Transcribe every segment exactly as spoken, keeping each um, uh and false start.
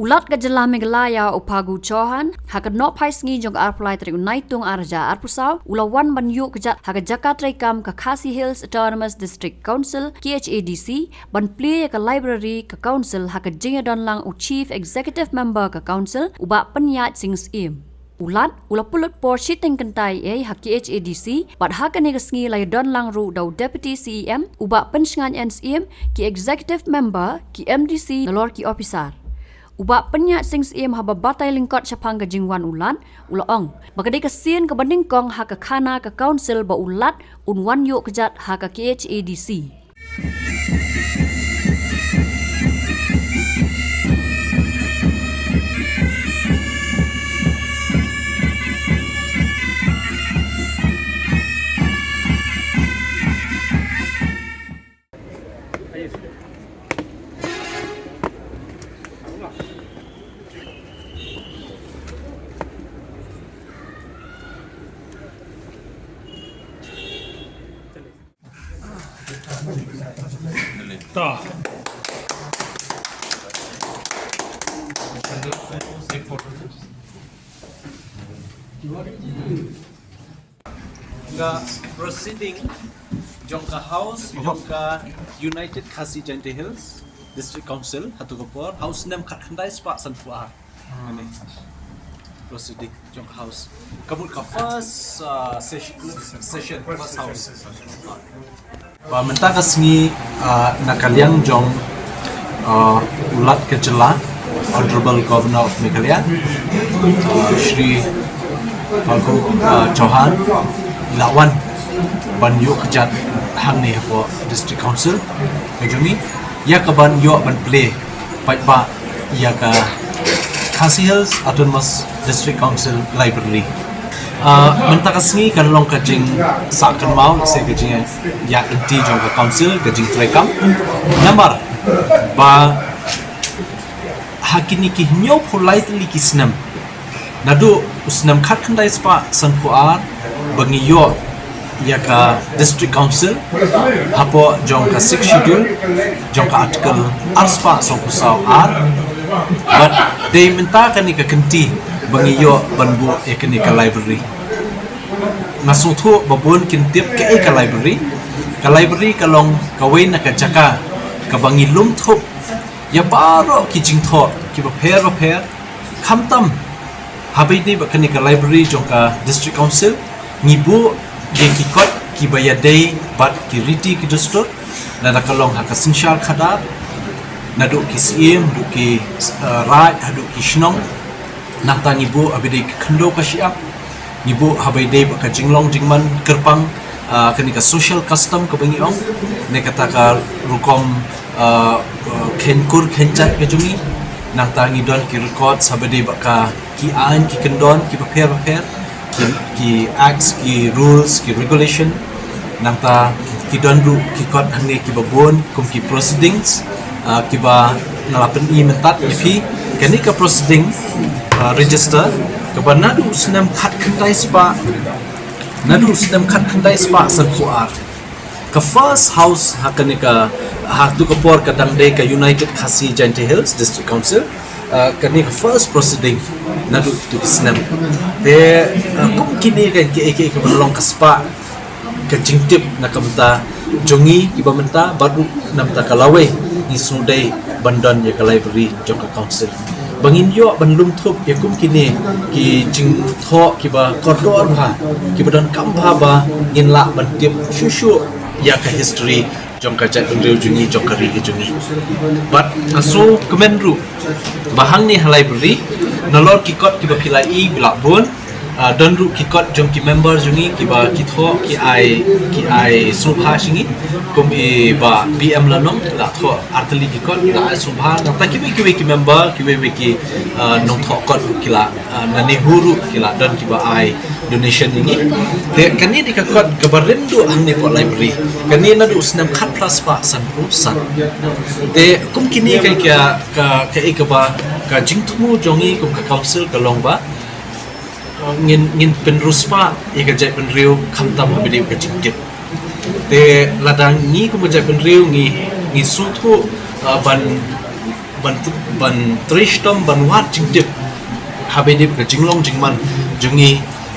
U Lat ka Jylla Meghalaya u Phagu Chauhan, ha ka nohphai sngi jong ka arphew lai tarik u Naitung arhajar arphew saw, u la wan ban ïuh kjat ha ka jaka treikam ka Khasi Hills Autonomous District Council, K H A D C, ban plie ïa ka library ka Council ha ka jingïadonlang u Chief Executive Member ka Council, u Bah Pynïaid Sing Syiem. U Lat, u la pynlut por shiteng kynta eiei ha K H A D C, bad ha kane ka sngi la ïadonlang ruh da u Deputy C E M, u Bah Pynshngain N Syiem, ki Executive Member, ki M D C, nalor ki officer. U Bah Pynïaid Sing Syiem haba batai lyngkot shaphang ka jingwan u Lat, u la ong ba ka dei ka sien kaba nyngkong ha ka khana ka Council ba u Lat un wan ïuh kjat ha ka K H A D C. Ka proceeding jong ka House, jong ka United Khasi Jaintia Hills District Council, ha tu ka por, House snem khatkhyndai spah sanphew ar. Ani. Proceeding jong ka House. Ka mut ka first, uh, session, session, first House. Ba mynta ka sngi, ah, na ka liang jong, ah, u Lat ka Jylla, Honorable Governor of Meghalaya, ah, Shri Phagu, ah, Chauhan, la wan ban ïuh kjat hangne hapoh District Council ka jong ngi, ïa ka ban ïoh ban plie paidbah ïa ka Khasi Hills Autonomous District Council Library. Ah, mynta ka sngi kan long ka jingsah kynmaw, se ka jingïaid lynti jong ka Council, ka jingtreikam. Namar ba ha kine ki hynñiewphew lai tylli ki snem, naduh u snem khatkhyndai spah sanphew ar ba ngi ïoh ïa ka District Council hapoh jong ka Sixth Schedule, jong ka Article arspah sawphew saw ar. Bad dei mynta kane ka kynti ba ngi ïoh ban buh ïa kane ka library. Nga sngewthuh ba bun kin tip kaei ka library. Ka library ka long kawei na ka jaka kaba ngi lum thup ïa baroh ki jingthoh kiba pher bapher. Khamtam haba ïadei bad kane ka library jong ka District Council, ngi buh ïa ki kot kiba ïadei bad ki riti ki dustur, lada ka long ha ka synshar khadar, naduh ki syiem, naduh ki, eh, raid, haduh ki shnong. Nangta ngi buh haba ïadei ka khyndew ka shyiap, ngi buh haba ïadei bad ka jinglong jingman kyrpang, ah, kane ka social custom kaba ngi ong, ne kata ka rukom, ah, ah, kheiñ kur kheiñ jait ka jong ngi. Nangta ngi don ki records haba ïadei bad ka, ki aiñ ki kyndon kiba pher bapher, ki, ki acts, ki rules, ki regulation. Nangta ki don ruh ki kot hangne kiba bun kum ki proceedings, ah, kiba nga la pyni mynta ïa phi. Kane ka proceeding, ah, register kaba naduh u snem khatkhyndai spah, naduh u snem khatkhyndai spah sanphew ar, ka first House ha kane ka, ha tu ka por ka dang dei ka United Khasi Jaintia Hills District Council, ah, kane ka first proceeding naduh tu ki snem. Te, ah, kum kine ka, ka, ka, ka ban long ka spah ka jingtip na ka bynta jong ngi kiba mynta bad ruh na bynta ka lawei ngi sngewdei ban don ïa ka library jong ka Council. Ba ngin ïoh ban lum thup ïa kum kine ki jingthoh kiba kordor bha, kiba donkam bha ba ngin lah ban tip shuh shuh ïa ka history jong ka jaitbynriew jong ngi, jong ka ri ka jong ngi. Bad nga sngewkmen ruh ba hangne ha library, nalor ki kot kiba phi la ïohi ba la bun, ah, don ruh ki kot jong ki member jong ngi kiba ki thoh ki ai, ki ai sngewbha sha ngi, kum i Bah B M Lanong, la thoh artylli ki kot, la ai sngewbha. Nangta kiwei kiwei ki member, kiwei kiwei ki, ah, nongthoh kot ruh ki la, ah, na NEHU ruh ki la don kiba ai donation ïa ngi. Te kane dei ka kot kaba rim duh hangne hapoh library. Kane naduh u snem khatphra spah sanphew san. Te kum kine ka, ka, ka, ka, ka ba, ka jingthmu jong ngi kum ka Council ka long ba, uh, ngin, ngin pynriewspah ïa ka jaitbynriew khamtam haba ïadei ka jingtip. Te lada ngi kum ka jaitbynriew ngi, ngi sngewthuh, uh, ban ban, ban trei shitom ban wad jingtip ha ba dei ka jinglong jingman jong ngi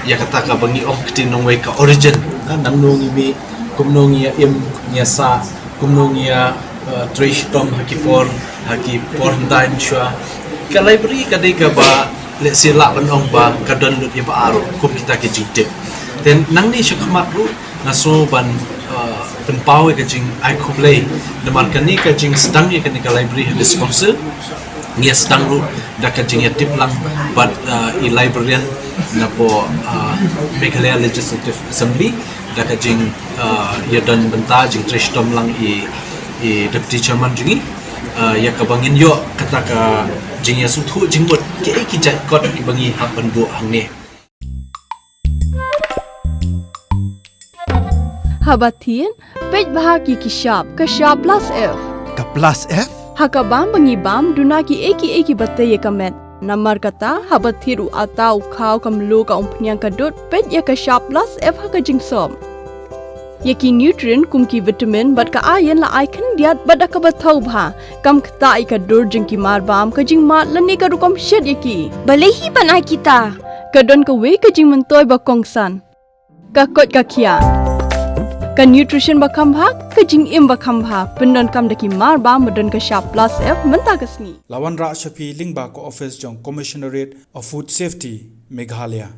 ïa kata kaba ngi ong ktien nongwei ka origin. Ha, nangno ngi mih, kumno ngi ïa im, ngi ïa sah, kumno ngi ïa, eh, trei shitom ha ki por, ha ki por hyndai mynshuwa. Ka library ka dei kaba lehse lah ban ong ba ka don lut ïa ba ar kum kita ki jingtip. Te nangne sha khmat ruh nga sngew ban, eh, pynpaw ïa ka jingai khublei namar kane ka jingsdang ïa kane ka library ha District Council. Ngi ïa sdang ruh da ka jingïatip lang bad, eh, i librarian na poh, eh, Meghalaya Legislative Assembly da ka jing, eh, ïadon bynta jingtrei shitom lang i, i Deputy Chairman jong ngi, eh, ïa kaba ngin ïoh kata ka jingïasngewthuh jingmut kiei ki jait kot kiba ngi hap ban buh hangne. Haba thied, peit bha ki ki shap, ka shap plus F. Ka plus F? Ha ka bam ba ngi bam, duna kiei kiei kiba tei ïa ka met. Namar kata, haba thied u atta, u khaw, ka mluh, ka umphniang, ka dud, peit ïa ka shap plus F ha ka jingsop. Ïa ki nutrient kum ki vitamin bad ka iron la ai khyndiat bad da kaba thaw bha. Kam ktah ïa ka dur jong ki mar bam, ka jingmad lane ka rukom shet ïa ki. Balei hi ban ai kita? Ka don kawei ka jingmyntoi ba kongsan. Ka koit ka khiah. Ka nutrition ba kham bha, ka jingim ba kham bha. Pyndonkam da ki mar bam ba don ka shap plus F mynta ka sngi. La wanrah sha phi lyngba ka office jong Commissionerate of Food Safety, Meghalaya.